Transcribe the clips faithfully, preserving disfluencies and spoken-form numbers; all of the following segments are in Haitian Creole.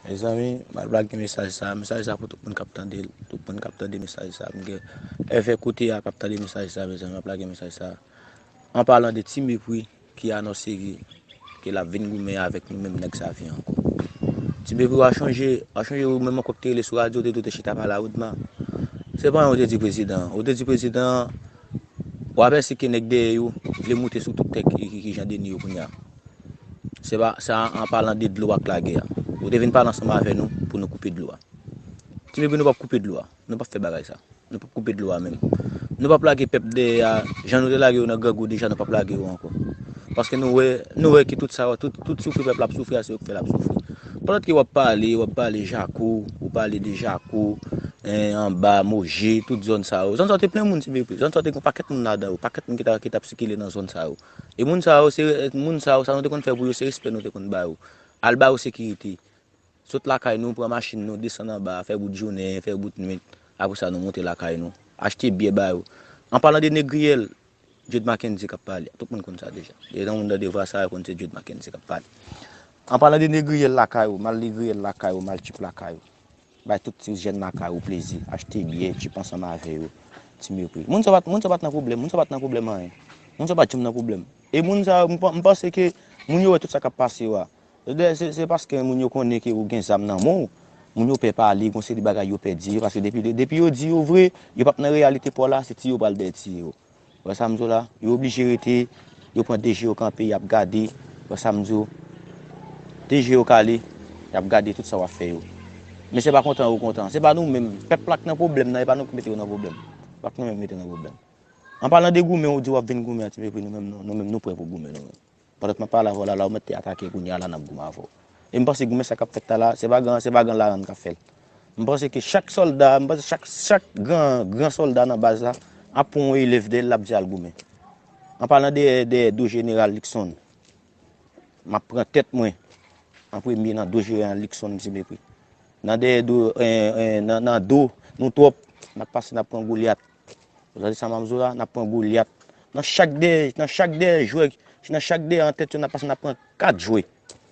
Mezanmi, m ap lage mesaj sa, mesaj sa pou tout moun k ap tande l, tout moun k ap tande mesaj sa. M gen èvè kote a k ap tande mesaj sa, mezanmi, m ap lage mesaj sa. An palan de Ti Mepri ki anonse ke, ke l ap vin goumen avèk nou menm nèg Savyen ankò. Ti Mepri, w a chonje, w a chonje ou menm ankò ki te rele sou radyo, te di w te chita pale a Woodma. Se pa yon ou te di prezidan an. Ou te di prezidan an, w a pèse ke nèg dèyè yo vle moute sou tout tèt ki, ki, ki Jan Deni yo kounye a. Se pa, sa an palan de dlo ak lagè a. Ou te vin pale ansanm avè nou pou nou koupe dlo a. Ti Mepri, nou p ap koupe dlo a. Nou p ap fè bagay sa. Nou p ap koupe dlo a menm. Nou p ap lage pèp dèyè a. Jan nou te lage yo nan grangou deja, nou p ap lage yo ankò. Paske nou wè, nou wè ke tout sa, tout, tout soufri pèp la ap soufri a, se yo k fè l ap soufri. Pandan ke w ap pale, w ap pale Jako, ou pale de Jako, en, anba, Moje, tout zòn sa yo. Zòn sa yo te plen moun, Ti Mepri. Zòn sa yo te gen pakèt moun ladan yo, pakèt moun ki ta, ki t ap sikile nan zòn sa yo. E moun sa yo, se, moun sa yo, sa nou te konn fè pou yo, se respè nou te konn ba yo. Al ba yo sekirite. Sot lakay nou, pran machin nou, desann anba, fè bout jounen, fè bout nwit. Apre sa, nou monte lakay nou. Achte byè ba yo. An palan de Negriyèl, Jude Mackendy k ap pale. Tout moun konn sa deja. Depi yon moun tande vwa sa, yo konn se Jude Mackendy k ap pale. An palan de Negriyèl lakay ou, m al Negriyèl lakay ou, m al Tchip lakay ou. Bay tout ti jèn lakay ou plezi. Achte byè, Tchip ansanm avè yo. Ti Mepri. Moun sa pa t, moun sa pa t nan pwoblèm, moun sa pa t nan pwoblèm anyen. Moun sa pa t janm nan pwoblèm. E moun sa, m pa-, m panse ke moun yo wè tout sa k ap pase yo a. Se, se, se paske moun yo konnen ke ou gen zam nan men w, moun yo pè pale, gon seri bagay yo pè di, paske depi, depi yo di yo vre, yo p ap nan reyalite pa w la, se tiye yo pral dèyè tiye yo. Ou wè sa m di w la? Yo oblije rete, yo pran de je yo kanpe, y ap gade, ou wè sa m di w? De je yo kale, y ap gade tout sa w ap fè yo. Men se pa kontan yo kontan. Se pa nou menm, pèp la k nan pwoblèm nan, e pa nou k mete yo nan pwoblèm. Se pa nou menm k mete yo nan pwoblèm. An palan de goumen, ou di w ap vin goumen a Ti Mepri, nou menm, nou, nou menm, nou prè pou goumen, nou menm. Pandan m ap pale avè w la, la, ou mèt te atake, kounye a la, n ap goumen avè w. E m panse goumen sa k ap fèt la, la, se pa gran, se pa gran Larann k ap fè l. M panse ke chak sòlda, m panse chak, chak gran, gran sòlda nan baz la, ap pran yon elèv dèyè l, l ap di al goumen. An palan dèyè, dèyè do jeneral Luckson, m ap pran tèt mwen an premye nan do jeneral Luckson, Ti Mepri. Nan dèyè do, en, en, nan, nan do nou twòp, n ap pase, n ap pran Golyat. Ou tande sa m ap di w la? N ap pran Golyat. Nan chak dèyè, nan chak dèyè jwè, nan chak dèyè antèt yo, n ap pase, n ap pran kat jwè.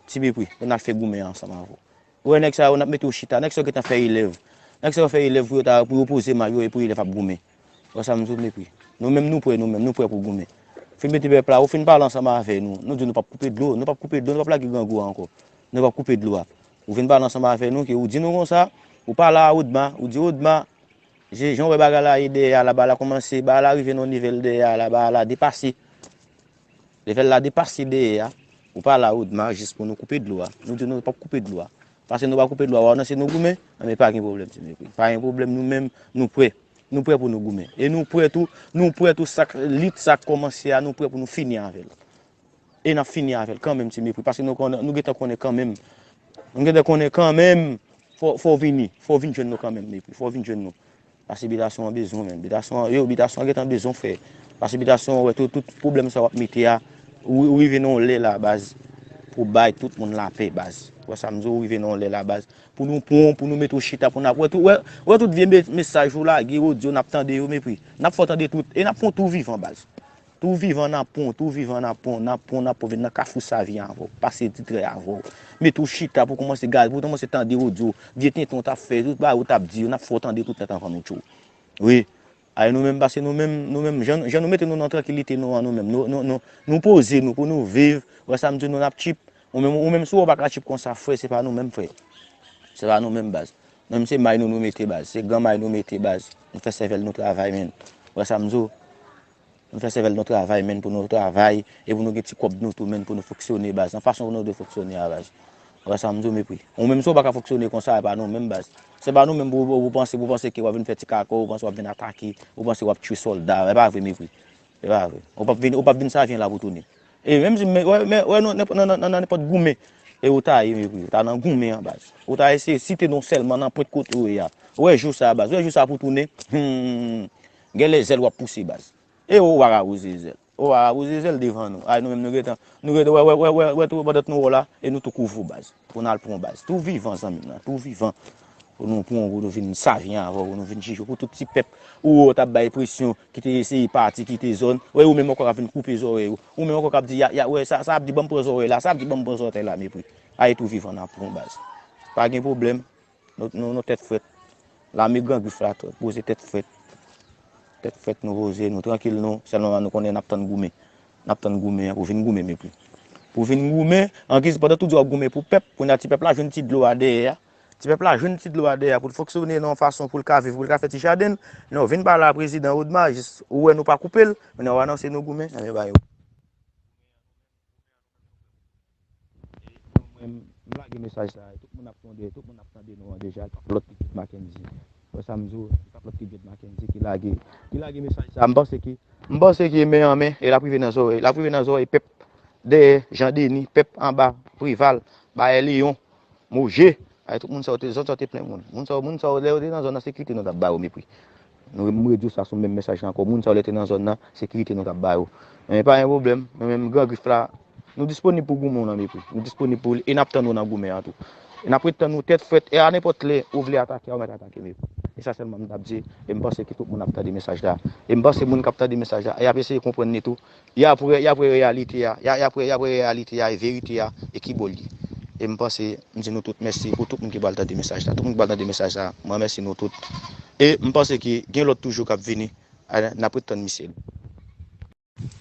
Ti Mepri, pou n al fè goumen an ansanm avè w. Ou wè nèg sa yo, n ap mete yo chita. Nèg sa yo gentan fè elèv. Nèg sa yo fè elèv pou yo ta, pou yo poze may yo e pou elèv ap goumen. Ou wè sa m di w, Mepri? Nou menm, nou prè, nou menm, nou prè pou goumen. Fin mete pèp la, ou fin pale ansanm avè nou. Nou di nou p ap koupe dlo, nou p ap koupe dlo, nou p ap lage grangou a ankò. Nou p ap koupe dlo a. Ou vin pale ansanm avè nou, ke ou di nou konsa, ou pale a Woodma, ou di Woodma, Se jan w wè bagay la ye dèyè a la, bagay la kòmanse, bagay la rive nan yon nivel dèyè a la, bagay la depase. Level la depase dèyè a. Ou pale a Woodma jis pou nou koupe dlo a. Nou di nou p ap koupe dlo a. Paske nou pa koupe dlo a, w anonse nou goumen, anben pa gen pwoblèm, Ti Mepri. Pa gen pwoblèm, nou menm, nou prè. Nou prè pou nou goumen. E nou prè tou, nou prè tou, sa k, lit sa k kòmanse a, nou prè pou nou fini avè l. E n ap fini avè l kanmenm, Ti Mepri, paske nou konnen, nou gentan konnen kanmenm. Nou gentan konnen kanmenm, fò, fò w vini, fò w vin jwenn nou kanmenm, Mepri, fò w vin jwenn nou. Paske Bitasyon an bezwen w, menm. Bitasyon an, yo, Bitasyon an gentan bezwen w, frè. Paske Bitasyon an wè tout, tout pwoblèm sa w ap mete a, ou, ou rive nan yon lè la, baz, pou bay tout moun lapè, baz. Ou wè sa m di w, ou rive nan yon lè la, baz, pou nou pran w, pou nou mete w chita, pou n ap wè tout, wè, wè tout vye me-, mesaj ou lage, odyo, n ap tande yo, Mepri. N ap fè w tande tout, e n ap pran w tou vivan, baz. Tou vivan n ap pran w, tou vivan n ap pran w, n ap pran w, n ap pran w, vin nan kafou Savyen avè w, pase Ditrè avè w. Mete w chita pou kòmanse gade, pou w kòmanse tande odyo, vye tenten w t ap fè, tout bagay ou t ap di yo, n ap fè w tande tout nèt anvan nou tchwe w. Wi. Ay nou menm, paske nou menm, nou menm, jan, jan nou mete nou nan trankilite nou an, nou menm, nou, nou, nou, nou poze nou pou nou viv, wè sa m di w, nou n ap tchip. Ou menm, ou menm, si w pa ka tchip konsa, frè, se pa nou menm, frè. Se pa nou menm, baz. Nou menm, se may nou, nou mete, baz. Se gran may nou mete, baz. Nou fè sèvèl nou travay, menm. Wè sa m di w? Nou fè sèvèl nou travay, menm, pou nou travay, e pou nou gen ti kòb nou tou, menm, pou nou fonksyone, baz, nan fason pou nou dwe fonksyone a, baz. Ou wè sa m di w, Mepri? Ou menm, si w pa ka fonksyone konsa, e pa nou menm, baz. Se pa nou menm pou, pou, pou panse, pou panse ke w ap vin fè ti kaka, ou panse w ap vin atake, ou panse w ap tchwe sòlda. E pa vre, Mepri. E pa vre. Ou p ap vin, ou p ap vin Savyen la pou tounen. E menm si, men, wè, men, wè, nan, nan, nan, nan, nan nenpòt goumen, e ou ta ye, Mepri. Ou ta nan goumen an, baz. Ou ta eseye site non sèlman nan pwent kote ou ye a. Ou wè jou sa a, baz. Ou wè jou sa a pou tounen. Hmm. Gen lè zèl w ap pouse, baz. E ou pa ka pouse zèl. Ou pa ka pouse zèl devan nou. Ay, nou menm nou gentan, nou gentan, wè, wè, wè, wè, wè, tou, pandan nou wè w la, e nou tou kouvri w, baz. Pou n al pran w, baz. Tou vivan, zanmi m nan, tou vivan. Pou nou pran w, pou nou vin Savyen avè w, pou nou vin jije w, pou tout ti pèp ou wè w t ap bay presyon, ki te eseye pati, kite zòn. Wè, ou menm ankò k ap vin koupe zòrèy ou. Ou menm ankò k ap di, ya, ya, wè, sa, sa ap di ban m pran zòrèy la, sa ap di ban m pran zòrèy la, Mepri. Ay, tou vivan n ap pran w, baz. Pa gen pwoblèm. Nou, nou, nou tèt frèt. Lame Gran Grif la, poze tèt frèt. Tèt frèt nou poze, nou trankil nou. Sèlman nou konnen n ap tann goumen. N ap tann goumen an pou vin goumen, mepri. Pou vin goumen, angiz pandan tout w ap goumen pou pèp, kounye a ti pèp la jwenn ti dlo a dèyè a. Ti pèp la jwenn ti dlo a dèyè a pou l fonksyone nan yon fason pou l ka viv, pou l ka fè ti jaden l. Non, vin pale a prezidan Odma, jis ou wè nou pa koupe l, kounye a w anonse nou goumen, nan men bagay. E mwen, m lage mesaj sa, tout moun ap tande, tout moun ap tande nou an deja, li p ap lòt ki Jud Mackendy. Wè sa m di w, li p ap lòt ki Jud Mackendy ki lage, ki lage mesaj sa. M panse ki, m panse ki men an men, e l ap rive nan zòrèy, l ap rive nan zòrèy pèp dèyè Jan Deni, pèp anba Preval, Bayè Leyon, Moje. Ay, tout moun sa yo te, zòn sa yo te plen moun. Moun sa yo, moun sa yo, lè yo te nan zòn nan, sekirite nou t ap ba yo mepri. Nou, m redwi sa sou menm mesaj la ankò. Moun sa yo, lè te nan zòn nan, sekirite nou t ap ba yo. Men pa gen pwoblèm. Nou menm, Gran Grif la, nou disponib pou goumen w nan mepri. Nou disponib pou, e n ap tann ou nan goumen an tou. E n ap ret tann ou tèt frèt, e a nenpòt lè ou vle atake a, ou mèt atake mepri. E sa sèlman m t ap di, e m panse ke tout moun ap tande mesaj la. E m panse moun k ap tande mesaj la, e ap eseye konprann li tou. Y ap wè, y ap wè reyalite a, y a, y ap wè, y ap wè reyalite a, e verite a, e ki bò l ye. E m panse, m di nou tout mèsi pou tout moun ki pral tande mesaj la. Tout moun ki pral tande mesaj la, m remèsye nou tout. E m panse ke gen lòt toujou k ap vini, a, n ap ret tann misye.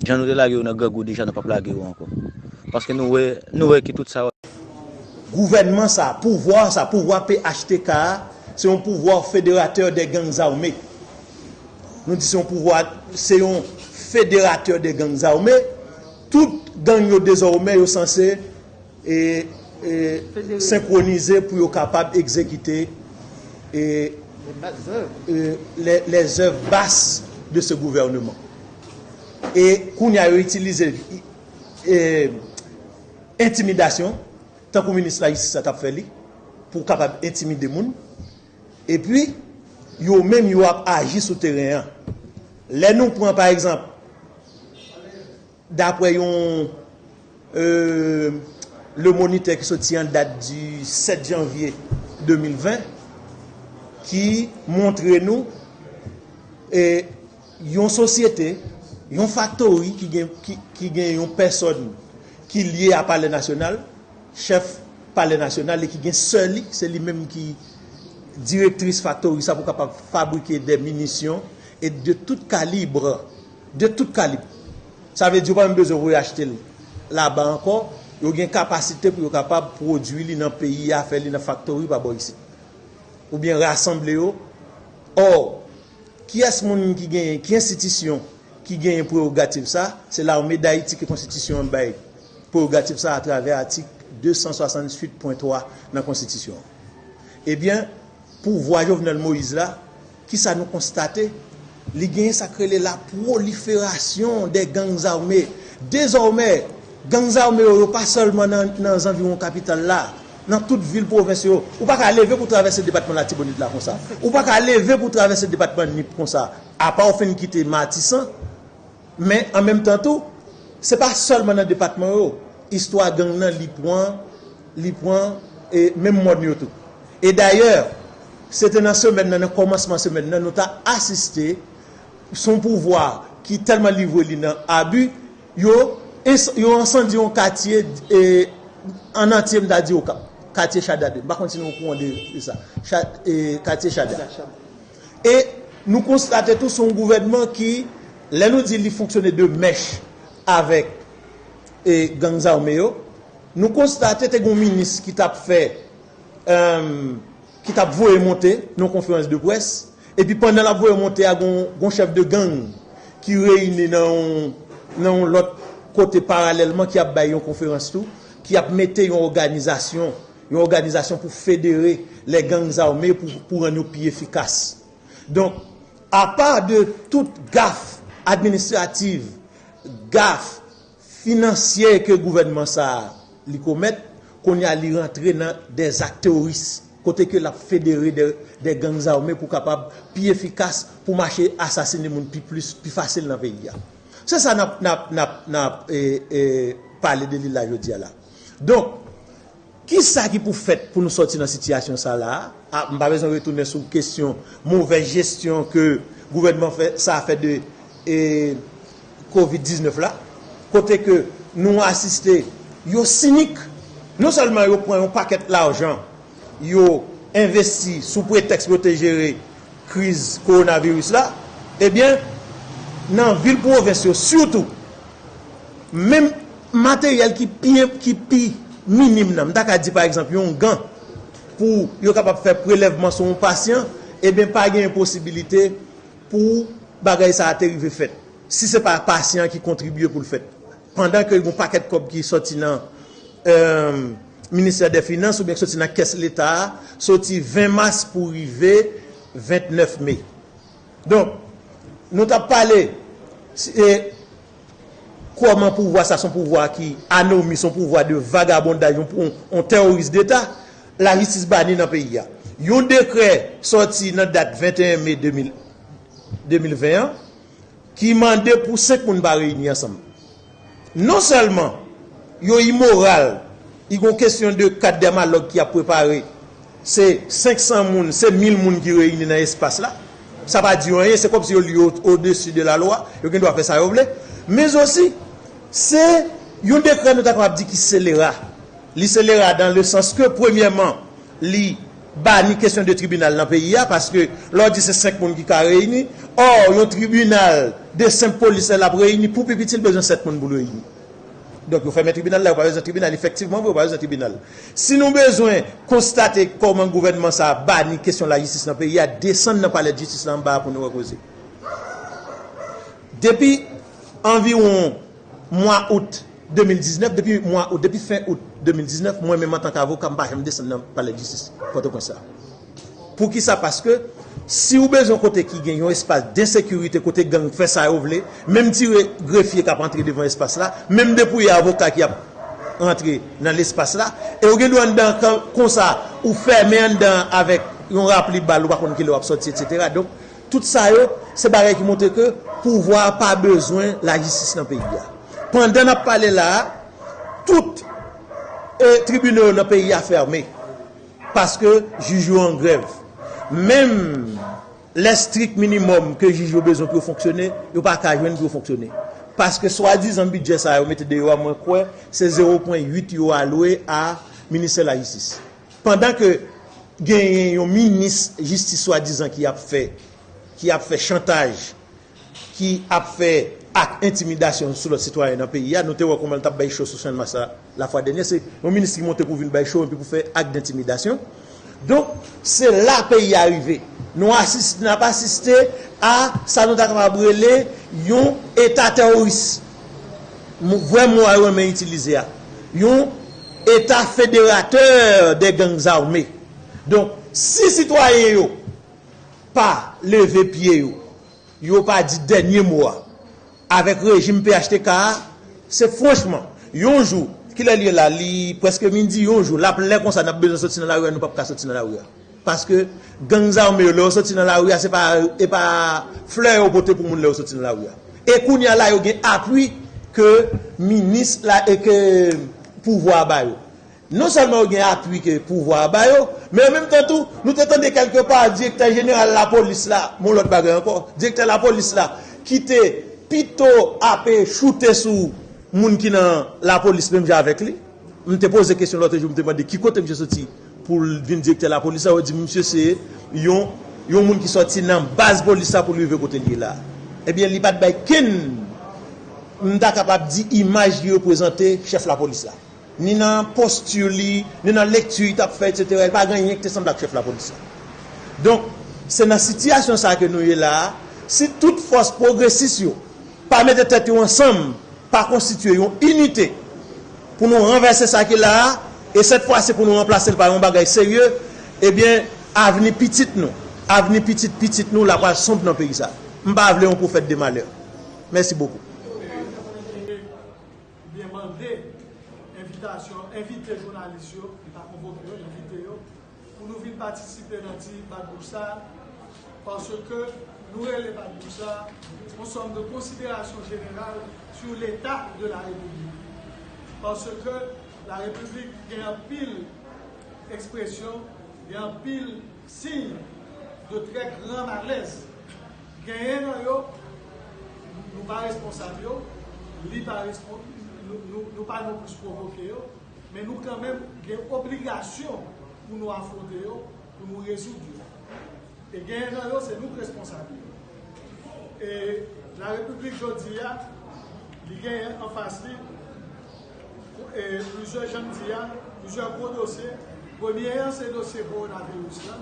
Jan nou te lage yo nan grangou deja, nou p ap lage yo ankò. Paske nou wè, nou wè ke tout sa. Gouvènman sa, pouvwa sa, pouvwa P H T K a, se yon pouvwa fédérateur des gangs armés. Nou di se yon pouvwa, se yon fédérateur des gangs armés. Tout gang yo dezòmè yo sanse e, e, senkwonize pou yo kapab egzekite e, e, les, les œuvres basses de ce gouvernement. E kounye a yo itilize e, entimidasyon, tankou minis lajistis la t ap fè li, pou kapab entimide moun. Epi, yo menm yo ap aji sou teren an. Lè nou pran, pa egzanp, daprè yon e, Le Moniteur ki soti an dat di sèt janvye de mil ven, ki montre nou e, yon sosyete, yon faktori ki gen, ki, ki gen yon pèsòn ki lye a Palè Nasyonal, chèf Palè Nasyonal, e ki gen sè li, se li menm ki direktris faktori sa pou kapab fabrike de minisyon e de tout kalib, de tout kalib. Sa vle di yo pa menm bezwen voye achte l laba ankò, yo gen kapasite pou yo kapab pwodui li nan peyi a, fè li nan faktori pa bò isit. Oubyen rasanble yo. Ò, kiyès moun ki genyen, ki enstitisyon ki genyen prewogativ sa? Se Lame Dayiti ke Konstitisyon an bay prewogativ sa atravè atik de san swasanntuit pwen twa nan Konstitisyon an. Ebyen, pouvwa Jovenel Moïse la, kisa nou konstate? Li genyen sa k rele la proliferasyon des gangs armés. Dezòmè, gangs armés yo, yo pa sèlman nan, nan zanviwon kapital la, nan tout vil pwovens yo. Ou pa ka leve pou travèse depatman Latibonit la konsa. Ou pa ka leve pou travèse depatman Nip konsa. Apa w fin kite Matisan, men an menm tan tou, se pa sèlman nan depatman yo, istwa gang nan li pran, li pran e menm mòn yo tou. E dayè, se te nan semèn nan, nan kòmansman semèn nan, nou ta asiste, se yon pouvwa ki tèlman livre li nan abi, yo, yo ensandye yon katye e, an antye, m ta di Okap, katye Chadad. M pa konn si nou okouran de, de sa. Cha, e, katye Chadad. E nou konstate tou se yon gouvènman ki, lè nou di li fonksyone de mèch avèk e, gang zame yo, nou konstate te gen yon minis ki t ap fè, e, ki t ap voye monte nan yon konferans de près, epi pandan l ap voye monte a, gen yon, gen yon chèf de gang ki reyini nan yon, nan yon lòt kote paralèlman ki ap bay yon konferans tou, ki ap mete yon òganizasyon, yon òganizasyon pou federe les gangs armés pou, pou rann yo pi efikas. Donk, apa de tout gaf administrativ, gaf finansyè ke gouvènman sa a li komèt, kounye a li rantre nan dè zak teworis, kote ke l ap federe dè, dè gang zame pou kapab pi efikas pou mache asasine moun pi plis, pi fasil nan peyi a. Se sa n ap, n ap, n ap, n ap e, e, pale de li la jodi a la. Donk, kisa ki pou fèt pou nou sòti nan sitiyasyon sa la a? A, m pa bezwen retounen sou kesyon movèz jesyon ke gouvènman fè, sa a fè de e, kovid diznèf la, kote ke nou asiste, yo sinik, non sèlman yo pran yon pakèt lajan yo envesti sou pretèks pou yo te jere kriz kowonaviris la, ebyen, nan vil pwovens yo sitou, menm materyèl ki pi, ki pi minim nan, m ta ka di pa egzanp yon gan pou yo kapab fè prelèvman sou yon pasyan, ebyen pa gen posibilite pou bagay sa a te rive fèt. Si se pa pasyan ki kontribye pou l fèt. Pandan ke yon pakèt kòb ki sòti nan, euh, ministè dè finans oubyen ki sòti nan kès leta a, sòti ven mas pou rive ventnèf me. Donk, nou t ap pale, e, kòman pouvwa sa se yon pouvwa ki anomi, se yon pouvwa de vagabondaj, yon, yon, yon tèworis deta, lajistis bani nan peyi a. Yon dekrè sòti nan dat venteyen me de mil, de mil ven an, ki mande pou senk moun pa reyini ansanm. Non sèlman yo imoral, li gon kesyon de kat dèmalòg ki ap prepare, se senk san moun, se mil moun ki reyini nan espas la. Sa pa di yo anyen, se kòmsi yo li odesi de la lwa, yo gen dwa fè sa yo vle. Men osi, se yon dekrè nou ta kapab di ki selera. Li selera dans le sens que, premyèman, li bani kesyon de tribinal nan peyi a, paske lè w di se senk moun ki ka reyini, ò, yon tribinal de senp polis l ap reyini, pou pi piti l bezwen sèt moun pou l reyini. Donk, yo fèmen tribinal la, yo pa bezwen tribinal, efektivman vre, yo pa bezwen tribinal. Si nou bezwen konstate kòman gouvènman sa a bani kesyon lajistis nan peyi a, desann nan palè jistis la anba a pou nou wè koze. Depi anviwon mwa out de mil diznèf, depi mwa out, depi fen out de mil diznèf, mwen menm antanke avoka, m pa janm desann nan palè jistis Pòtoprens la. Poukisa? Paske si w bezwen kote ki gen yon espas densekirite, kote gang fè sa yo vle, menm tire grefye k ap antre devan espas la, menm depouye avoka ki ap rantre nan lespas la, e w gen dwa anndan konsa, ou fèmen anndan avèk yon rapli bal, ou pa konn kilè w ap sòti, etsetera. Donk, tout sa yo, se bagay ki montre ke pouvwa a pa bezwen lajistis nan peyi a. Pandan n ap pale la a, tout, e, tribinal yo nan peyi a fèmen. Paske jij yo an grèv. Menm lè strik minimòm ke jij yo bezwen pou yo fonksyone, yo pa ka jwenn pou yo fonksyone. Paske swadizan bidjè sa yo mete deyò a, mwen kwè se zewo pwen uit yo alwe a ministè lajistis. Pandan ke genyen yon minis jistis swadizan ki ap fè, ki ap fè chantaj, ki ap fè ak entimidasyon sou lòt sitwayen nan peyi a, nou te wè kòman l t ap bay cho sou Channmas la, lafwa dènye, se yon minis ki monte pou vin bay cho epi pou fè ak dentimidasyon. Donk, se la peyi a rive. Nou asis-, n ap asiste a sa nou ta kapab rele yon eta tèworis. Mo, vrè mo a yo renmen itilize a. Yon eta federatè de gangs armés. Donk, si sitwayen yo pa leve pye yo, yo pa di dènye mo a avèk rejim P H T K a, se franchman, yon jou, kilè l ye la, li prèske midi, yon jou, l ap lè konsa, n ap bezwen soti nan lari a, nou p ap ka soti nan lari a. Paske gang zame yo, lè yo soti nan lari a, se pa, e pa flè yo pote pou moun lè yo soti nan lari a. E kounye a la, yo gen apui ke minis la e ke pouvwa a ba yo. Non sèlman yo gen apui ke pouvwa a ba yo, men an menm tan tou, nou te tande kèlke pa direktè jeneral lapolis la, yon lòt bagay ankò, direktè lapolis la, ki te pito ape choute sou moun ki nan lapolis menm jan avèk li. M te poze kesyon lòt jou, m te mande ki kote misye soti pou l vin direktè lapolis la, yo di m misye se yon, yon moun ki sòti nan baz polis la pou l rive kote l ye la. Ebyen, li pa t bay kenn, m ta kapab di, imaj li reprezante chèf lapolis la. Ni nan posti li, ni nan lekti li t ap fè, etsetera. Li pa gen anyen ki te sanble ak chèf lapolis la. Donk, se nan sitiyasyon sa a ke nou ye la a. Si tout fòs pwogresis yo pa mete tèt yo ansanm, pa konstitye yon inite pou nou ranvèse sa ki la a, e sèt fwa si pou nou ranplase l pa yon bagay serye, ebyen, avni pitit nou, avni pitit pitit nou la pral sonb nan peyi sa a. M pa vle yon pwofèt de malè. Mèsi bokou. Oubyen mande envitasyon, envite jounalis yo, li pa konvoke yo, envite yo, pou nou vin patisipe nan ti bat bouch sa a, paske nou rele bat bouch sa a, yon sòm de konsiderasyon jeneral sur l'état de la République. Paske la Repiblik gen anpil ekspresyon, gen anpil siy de trè gran malèz. Genyen nan yo, nou pa responsab yo, li pa respon-, nou, nou, nou pa nonplis pwovoke yo, men nou kanmenm gen obligasyon pou nou afwonte yo, pou nou rezoud yo. E genyen nan yo, se nou k responsab yo. E Larepiblik jodi a, li genyen anfas li, e, plizyè, jan m di a, plizyè gwo dosye. Premye an, se dosye kowonaviris la.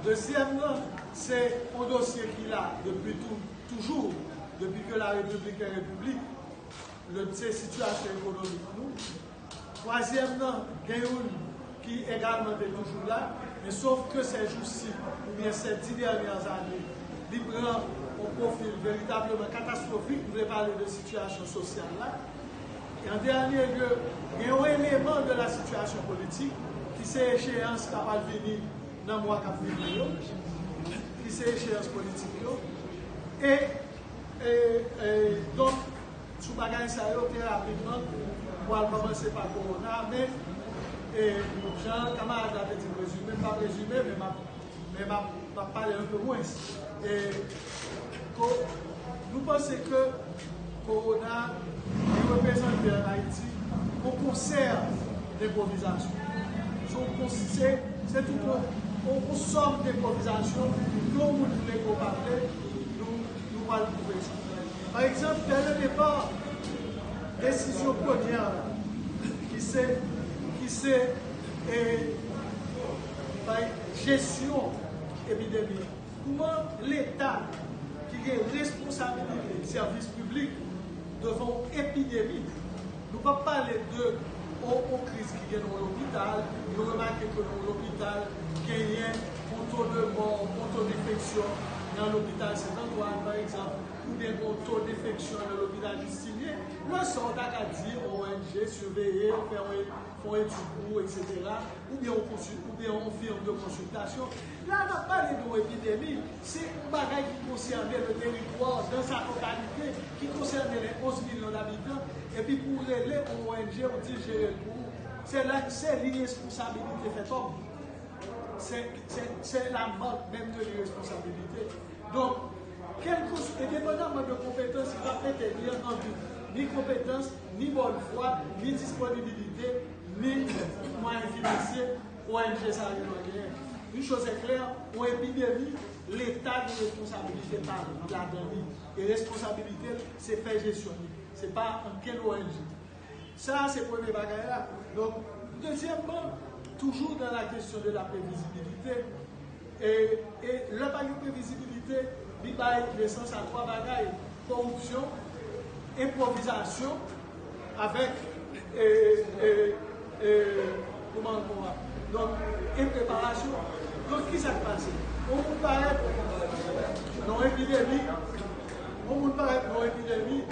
Dezyèm nan, se yon dosye ki la depi tou, toujou, depi ke Larepiblik en repiblik. Le, se sitiyasyon ekonomik nou. Twazyèm nan, gen youn ki egalman te toujou la, men sof ke sèjousi, oubyen sè di dènyè ane, li pran yon pwofil veritableman katastwofik, m vle pale de sitiyasyon sosyal la. E an dènye lye, gen yon eleman de la sitiyasyon politik ki se echeyans k ap al vini nan mwa k ap vini yo, ki se echeyans politik yo. E, e, e, donk, sou bagay sa yo, trè rapidman, m pral kòmanse pa kowona, men, e, jan kamarad la te di m rezime, m p ap rezime, men m ap, men m ap, m ap pale yon pe mwens. E, ko, nou panse ke kowona, li reprezante ann Ayiti yon konsè denpwovizasyon. Se yon kons-, se, se tout yon, yon, yon sòm denpwovizasyon ke yon moun vle ke w pa vle, nou, nou pral twouve sa. Pa egzanp, dès le départ, desizyon premyè la, ki se, ki se, e, bay jesyon epidemi a. Kòman Leta ki gen responsabilite sèvis piblik devan yon epidemi, nou p ap pale de yon, yon kriz ki gen nan yon lopital, nou remake ke nan yon lopital, genyen yon to de mò, yon to denfeksyon nan lopital Sent Antwàn, pa egzanp, oubyen gen yon to denfeksyon nan lopital Jistinyen. Lè sa, w ta ka di O N G siveye, fè yon, fè yon etid pou ou, etsetera. Oubyen yon konsil-, oubyen yon firm de konsiltasyon. La, n ap pale de yon epidemi, se yon bagay ki konsène le teritwa dans sa totalite, ki konsène les onze millions d'habitants, epi pou w rele yon O N G, ou di l jere l pou ou. Se la, se li responsabilite fètòm. Se, se, se la marque même de l'irresponsabilité. Donk, kèlkeswa, endepandaman de konpetans, li pa mete ni anvi, ni konpetans, ni bòn fwa, ni disponibilite, ni mwayen finansye, O N G sa yo dwe genyen. Yon choz è klè, yon epidemi, Leta gen responsabilite pa li ladan li. E responsabilite l, se fè jesyon li. Se pa ankenn O N G. Sa a se premye bagay la. Donk, dezyèmman, toujou dans la question de la prévisibilité, e, e lè pa gen previzibilite, li bay nesans a twa bagay, koripsyon, enpwovizasyon, avèk, e, e, e, kòman ankò a? Donk, enpreparasyon. Donk, ki sa k pase? Yon moun parèt nan yon epidemi, yon moun parèt nan yon epidemi,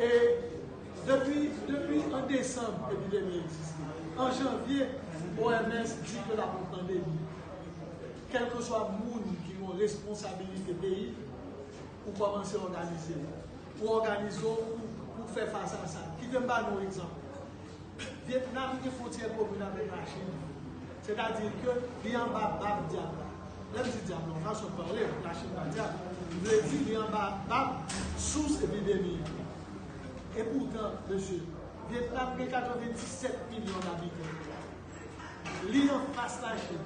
E depi, depi an desanm, epidemi egziste. An janvye, O M S di ke l ap yon pandemi. Kèlkeswa moun ki gen yon responsabilite peyi, ou kòmanse òganize w. Ou òganize w pou, pou fè fas a sa. Kite m ba nou yon egzanp. Vyetnam gen fwontyè komin avèk Lachin. Sètadi ke li anba bab dyab la. Lè m di dyab la, yon fason de pale, Lachin pa dyab. M vle di li anba bab sous epidemi an. Epoutan, mesye, Vyetnam gen katrevenndisèt milyon dabitan. Li anfas Lachin.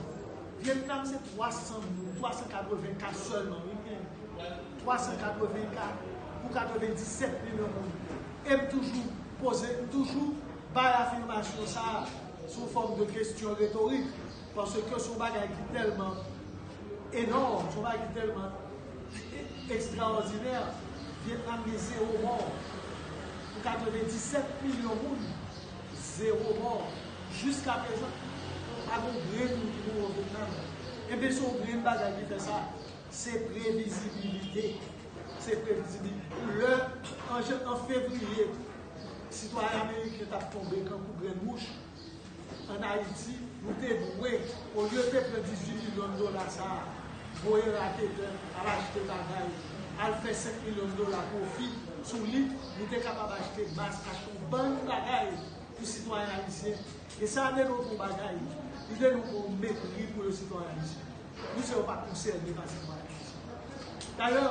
Vyetnam se twa san moun, twa san katreven ka sèlman, wi, men twa san katreven ka pou katrevenndisèt milyon moun. E m toujou poze, m toujou bay afimasyon sa a sou fòm de kesyon retorik, paske se yon bagay ki tèlman enòm, se yon bagay ki tèlman e-, ekstraòdinè. Vyetnam gen zewo mò pou katrevenndisèt milyon moun, zewo mò. Jiskaprezan, pa gen yon grenn moun ki mouri o Vyetnam. Ebyen, se yon grenn bagay ki fè sa. Se previzibilite. Se previzibilite. Lè, an jan, an fevriye, sitwayen ameriken t ap tonbe kankou grenn mouch, ann Ayiti, nou te dwe, olye te pran dizuit milyon dola sa a, voye raketè, al achte bagay, al fè senk milyon dola pwofi sou li, nou te kapab achte mas, achte yon bann bagay pou sitwayen ayisyen. E sa ede nou pou bagay. Li ede nou pou mepri pou le sitwayen ayisyen. Nou se yo pa konsène pa sitwayen ayisyen. Dayè,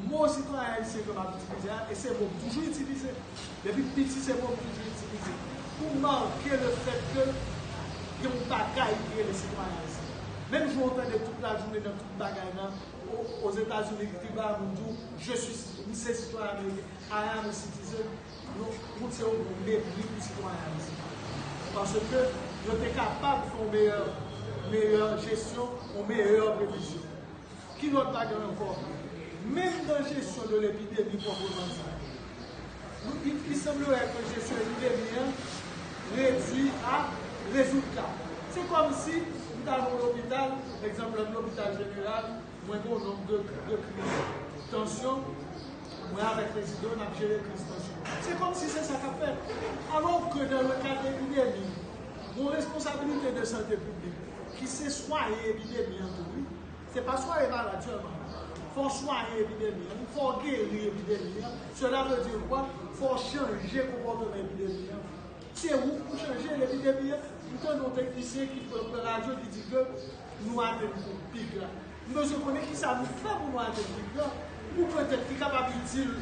Mo sitwayen ayisyen ke m ap itilize a, e se mo m toujou itilize. Depi m piti, se mo m toujou itilize. Pou make le fèt ke gen yon bagay ki rele sitwayen ayisyen. Menm jan w tande tout lajounen nan tout bagay nan, o, Ozetazini, Kiba, moun di w, "Je suis, m se sitwayen ameriken, I am a citizen." Yo, moun se yon mepri pou sitwayen ayisyen. Paske yo te kapab fè yon meyè, meyè jesyon, yon meyè previzyon. Ki lòt bagay ankò? Menm nan jesyon de lepidemi pwopreman di, nou, il, il semblerait que jesyon epidemi an redui a rezoud ka. Se kòmsi m t al nan lopital, egzanp, lè m lopital jeneral, mwen gen yon nonb de, de kriz tansyon, mwen avèk rezidan n ap jere kriz tansyon. Se kòmsi se sa k ap fèt. Alò ke dans le cadre de epidemi, gon responsabilite de sante piblik ki se swaye epidemi an tou, wi. Se pa swaye malad sèlman. Fò w swaye epidemi an, fò w geri epidemi an. Cela veut dire quoi? Fò w chanje konpòteman epidemi an. Se ou pou chanje lepidemi an. M tande yon teknisyen ki pran radyo ki di ke nou atenn pou pik la. M bezwen konnen kisa nou fè pou nou atenn pik la. Pou petèt li kapab itil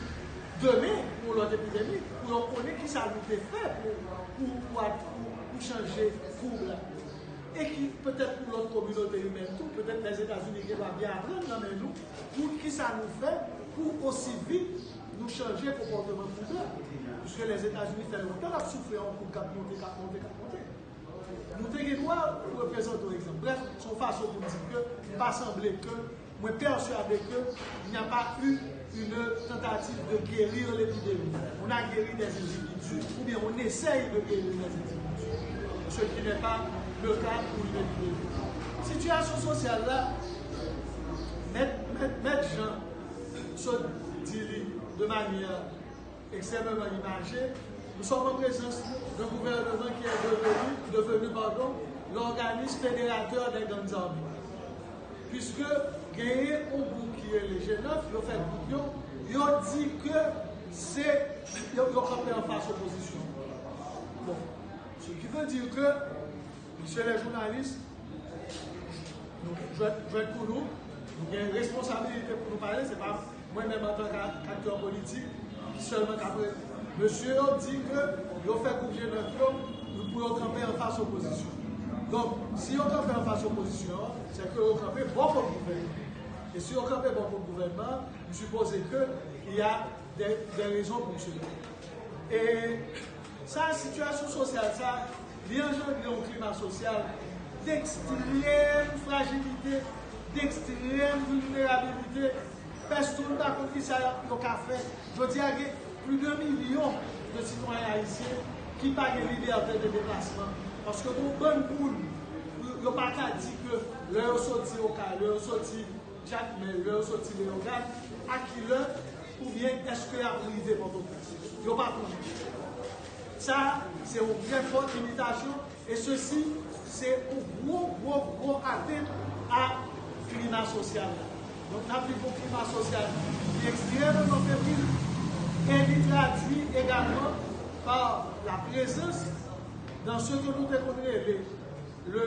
demen pou yon lòt epidemi, pou yo konnen kisa nou te fè pou, pou, pou, pou, pou chanje koub la. E ki petèt pou lòt kominote imèn tou, petèt Lèzetazini gen dwa byen aprann nan men nou, pou kisa nou fè pou osi vit nou chanje konpòteman koub la. Piske Lèzetazini fè lontan l ap soufri a yon koub k ap monte, k ap monte, k ap monte. Nou te gen dwa reprezante yon egzanp. Brèf, se yon fason pou m di ke m pa sanble ke, mwen pèswade ke il n'y a pas eu une tentative de guérir l'épidémie. On a guéri des individus, ou bien on essaye de guérir des individus. Ce qui n'est pas le cas pour une épidémie. Sitiyasyon sosyal la, mèt, mèt, mèt Jean sot di li de manyè extrêmement imagé, nous sommes en présence d'un gouvernement qui est devenu, devenu, pardon, l'organisme fédérateur des grandes armées. Puisque genyen yon gwoup ki rele G nèf, yo fè gwoup yo, yo di ke se, yo, yo kanpe anfas opozisyon. Bon, ce qui veut dire que, mesye lè jounalis, nou jwèt, jwèt pou nou, nou gen responsabilite pou nou pale, se pa mwen menm antanke aktè politik ki sèlman k ap re-, mesye yo di ke yo fè gwoup G nèf yo pou yo kanpe anfas opozisyon. Donk, si yo kanpe anfas opozisyon an, se ke yo kanpe bò kot gouvènman. E si yo kanpe bò kot gouvènman an, m sipoze ke y a de, de rezon pou sela. E sa, sitiyasyon sosyal sa, li anjandre yon klima sosyal dekstrèm frajilite, dekstrèm vilnerabilite. Pèsonn pa konn kisa yo ka fè. Jodi a, gen plis de milyon de sitwayen ayisyen ki pa gen libète de deplasman. Paske gon bann moun, yo pa ka di ke lè yo soti Okay, lè yo soti Jakmèl, lè yo soti Leyogàn, a ki lè oubyen èske y ap rive Pòtoprens? Yo pa konnen. Sa, se yon trè fò imitasyon, e sesi, se yon gwo, gwo, gwo atent a klima sosyal la. Donk, n ap viv yon klima sosyal ki ekstrèmeman febril, e li tradui egalman pa la prezans dan se ke nou te konn rele le,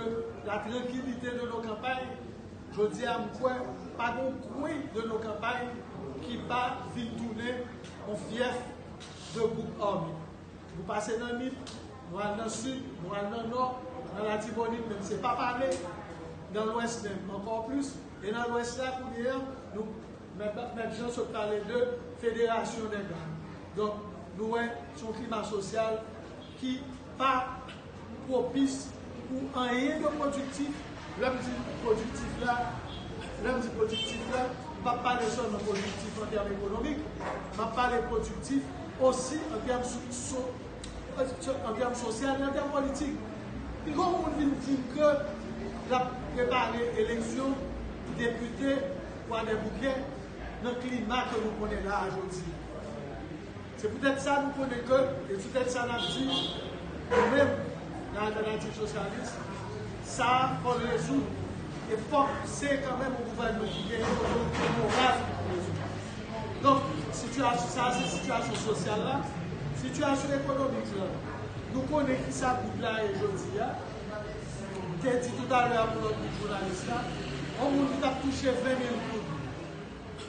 la trankilite de nos campagnes. Jodi a, m kwè pa gen yon kwen de nos campagnes ki pa vin tounen yon fyèf de gwoup ame. Nou pase nan Nip, nou al nan Sid, nou al nan Nò, nan Latibonit menm se pa pale, nan Lwès menm ankò plis, e nan Lwès la kounye a, nou, mèt, mèt Jean sot pale de federasyon dè gang. Donk, nou wè, se yon klima sosyal ki pa pwopis pou anyen de pwodiktif. Lè m di pwodiktif la, lè m di pwodiktif la, m p ap pale sèlman pwodiktif an tèm ekonomik, m ap pale pwodiktif osi an tèm so, so, an tèm sosyal, an tèm politik. Pi gon moun vin di m ke l ap prepare eleksyon depite Kwadèboukè nan klima ke nou konnen la a jodi a. Se poutèt sa nou konnen ke, e poutèt sa n ap di, nou menm, nan Altènativ Sosyalis, sa a fò l rezoud, e fòk se kanmenm yon gouvènman ki genyen otorite moral pou rezoud. Donk, sitiyasyon, sa a se sitiyasyon sosyal la, sitiyasyon ekonomik la. Nou konnen kisa goud la ye jodi a. M te di toutalè a pou lòt gwoup jounalis la, yon moun ki t ap touche ven mil goud,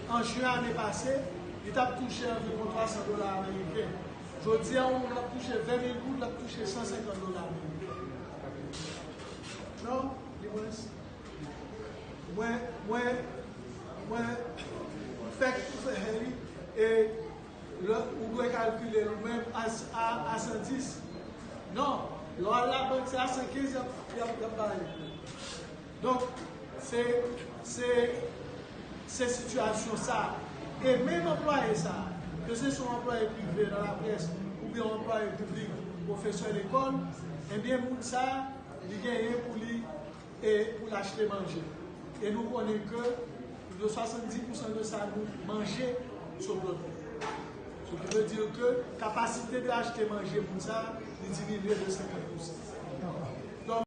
An jen ane pase, li t ap touche anviwon twa san dola ameriken. Jodi a, yon moun ap touche ven mil goud, l ap touche san senkant dola ameriken. Non, li mwens. Mwen, mwen, mwen fè ki pou fè li, e lè ou dwe kalkile l ou menm a, a, a san dis. Non, lè w al labank, se a san kenz y ap, y ap, y ap ba li. Donk, se, se, se sitiyasyon sa a. E menm anplwaye sa a, ke se swa yon anplwaye prive nan laprès oubyen yon anplwaye piblik, pwofesè lekòl, ebyen, moun sa a, li genyen pou li, e pou l achte manje. E nou konnen ke plis de swasanndis pousan de sa nou manje sou plòt tè. Ce qui veut dire que kapasite de achte manje moun sa a, li diminye de senkant pousan.